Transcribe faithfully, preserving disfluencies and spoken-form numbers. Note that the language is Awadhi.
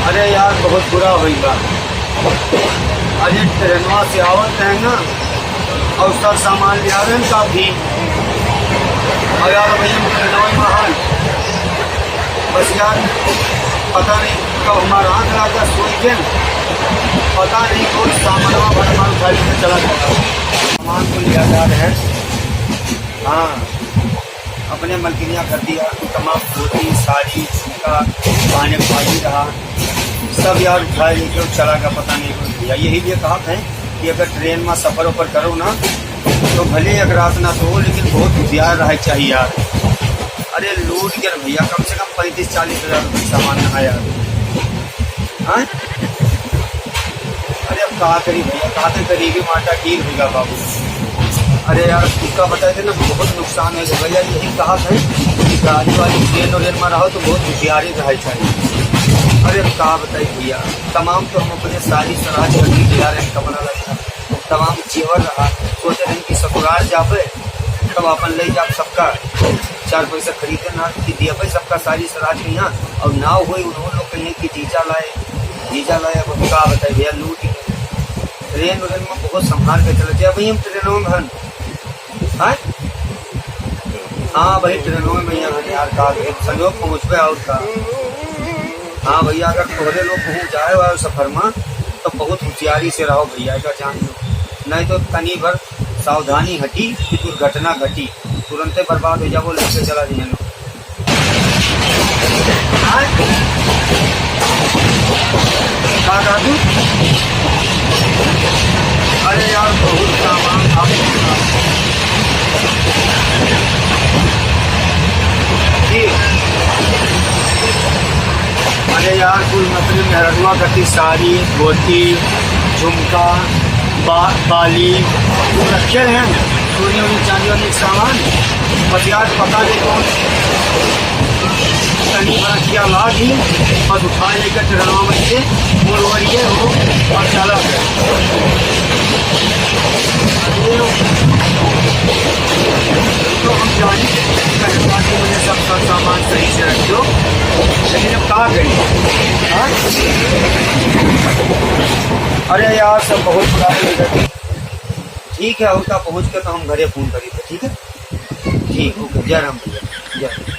अरे यार, बहुत बुरा होइगा। अरे, ट्रेनवा से आवत है ना, और सब सामान ले आवे ना काफी। और यार, भैया, ट्रेनवा में हाल, बस यार, पता नहीं कब हमारा आँख लागा, सोई गए, पता नहीं कौन सामानवा भर माल उठा के चला गया। सामान को लिया जा रहे हैं। हाँ, अपने मलकिनिया कर दिया, तमाम धोती, साड़ी, झुमका, काने पाई रहा, सब यार उठाए लेके और चला गया, पता नहीं कौन भैया। यही लिए कहा है कि अगर ट्रेन में सफर उफर करो ना, तो भले एक रात ना तो, लेकिन बहुत होशियार रहे चाहिए यार। अरे लूट के ना भैया, कम से कम पैंतीस चालीस हजार रुपये सामान ना यार। हाँ? अरे अब का करी भैया, का तो गरीबी माटा ढील होइगा बाबू। अरे यार, तुमका बताए थे ना, बहुत नुकसान है भैया। यही कहा था कि गाड़ी वाली ट्रेन और रेल में रहो तो बहुत होशियारी रहे चाहिए। अरे अब का बताई भैया, तमाम तो हम अपने सारी सराज कर दी यार, एक कमरा लगा, तमाम जेवर रहा, सोचे रहे कि ससुराल जाबे तब अपन ले जाब सबका, चार पैसा खरीदे ना कि दिया भाई सबका सारी सराज के यहाँ, और ना हुई उन्होंने लोग कहिए कि जीजा लाए, जीजा लाए। अब हम का बताए भैया, लूट ही ट्रेन व्रेन में बहुत संभाल के चलत है। अभी हम ट्रेनों में हन। हाँ? हाँ भाई, ट्रेनों में भैया हन यार, का संजोग पहुँचबे और का। हाँ भैया, अगर तोहरे लोग कहूँ जाए वाले सफर में, तो बहुत होशियारी से रहो भैया, एका जान लो। नहीं तो तनी भर सावधानी हटी कि दुर्घटना घटी, तुरंते बर्बाद हो जाबो, लेके चला दिए लोग। हाँ? का दादू? अरे यार, बहुत सामान आप जी। अरे यार, कुल अपने मेहररुआ कती साड़ी, धोती, झुमका, बा-, बाली, रखे रहे हैं, सोने वाली, चांदी वाली सामान। बस यार, पता नहीं कौन तनी भर किया लागी, बस उठा लेकर ट्रेनवा में से बोलवरिए हो और चला गए। तो हम जानी कि कहीं बाकी मुझे सब, सब सामान सही से रख दो, लेकिन अब कहाँ गई? हाँ? अरे यार, सब बहुत बुरा हो गया। ठीक है, उनका पहुँच के तो हम घरे फोन करी थे, ठीक है? ठीक, ओके, जय राम भैया, जय।